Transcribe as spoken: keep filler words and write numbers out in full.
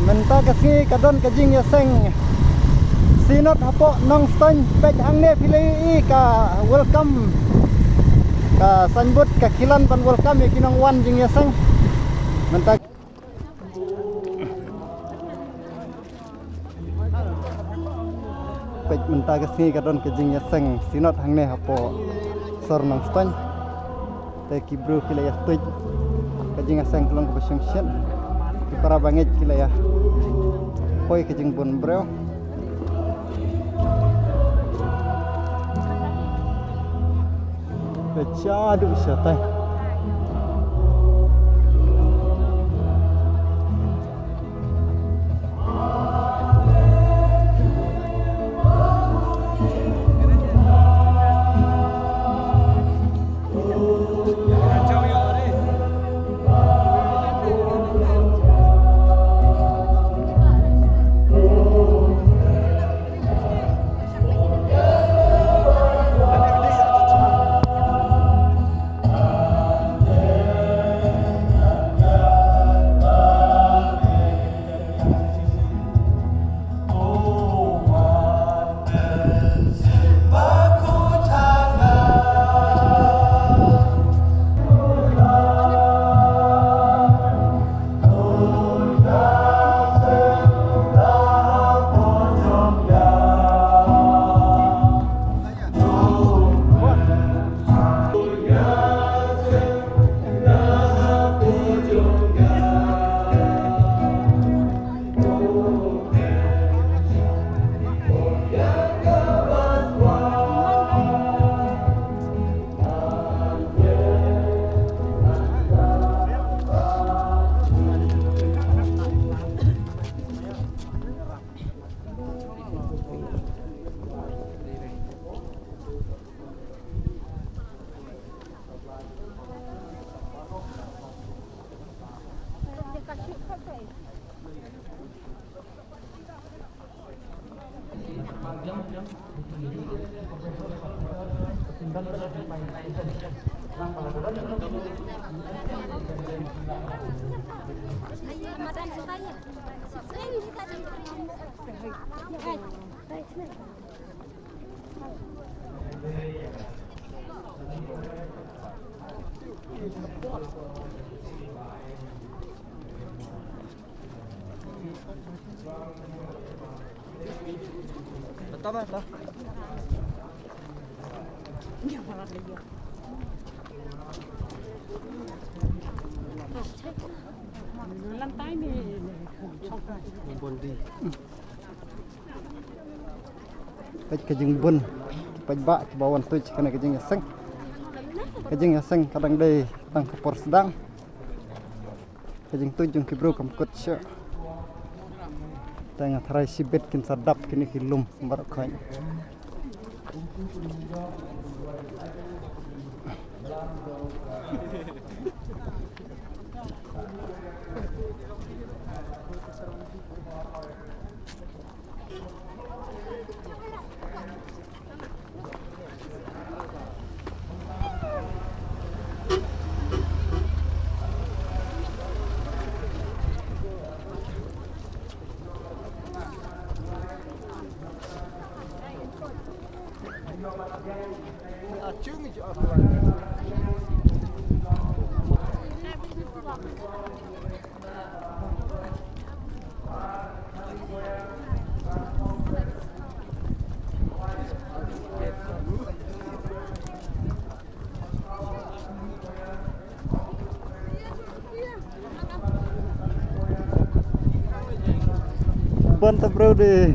Mynta ka sngi ka don ka jingïaseng Synod hapoh Nongstoiñ. Peit hangne phi la ïohi ka welcome, ka signboard ka khlan ban welcome ïa ki nongwan jingïaseng. Mynta Peit mynta ka sngi ka don ka jingïaseng Synod hangne hapoh sor Nongstoiñ. Te ki briew ki la ïa tuid ka jingïaseng ka long kaba shongshit. Ki para bangeit ki la ïa poi ka jingbun briew. Peit sha duh shatai. Peit ka jingbun, peit ba kiba wan tuid kane ka jingïaseng. Ka jingïaseng ka dang dei tang ka por sdang. Ka jingtuid jong ki briew kam kut shuh. Te nga tharai shibit kin sa dap kine ki lum baroh khoit. Ban ta breu de.